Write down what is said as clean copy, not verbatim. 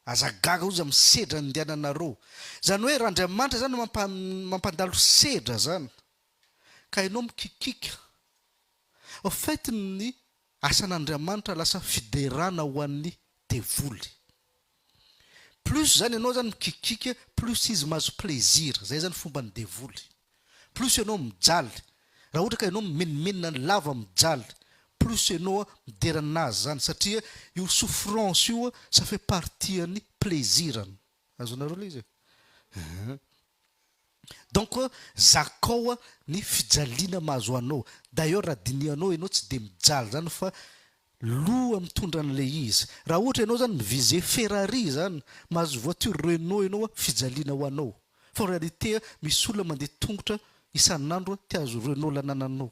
Aza gaga ozy amin'ny sedra andehananareo. Zany hoe raha Andriamanitra zany mampandalo sedra zany ka ianao mikikika. Au fait ny asan'Andriamanitra lasa fiderana ho an'ny devoly. Plus zany ianao zany mikikika plus izy mahazo plaisir. Zay zany fomban'ny devoly. Plus ianao mijaly, raha ohatra ka ianao mimenomenona lava mijaly, plus ianao midera anazy zany satria io souffrance io ça fait partie an'ny plaisir-ny. Azonareo le izy e? Eeh. Donc zakao ny fijaliana mahazo anao. D'ailleurs raha dinihanao ianao tsy de mijaly zany fa loha mitondra an'le izy. Raha ohatra ianao zany mi-viser Ferrari zany, mahazo voiture Renault ianao fijaliana ho anao. Fa en réalité misy olona mandeha tongotra isan'andro te hahazo Renault lanananao.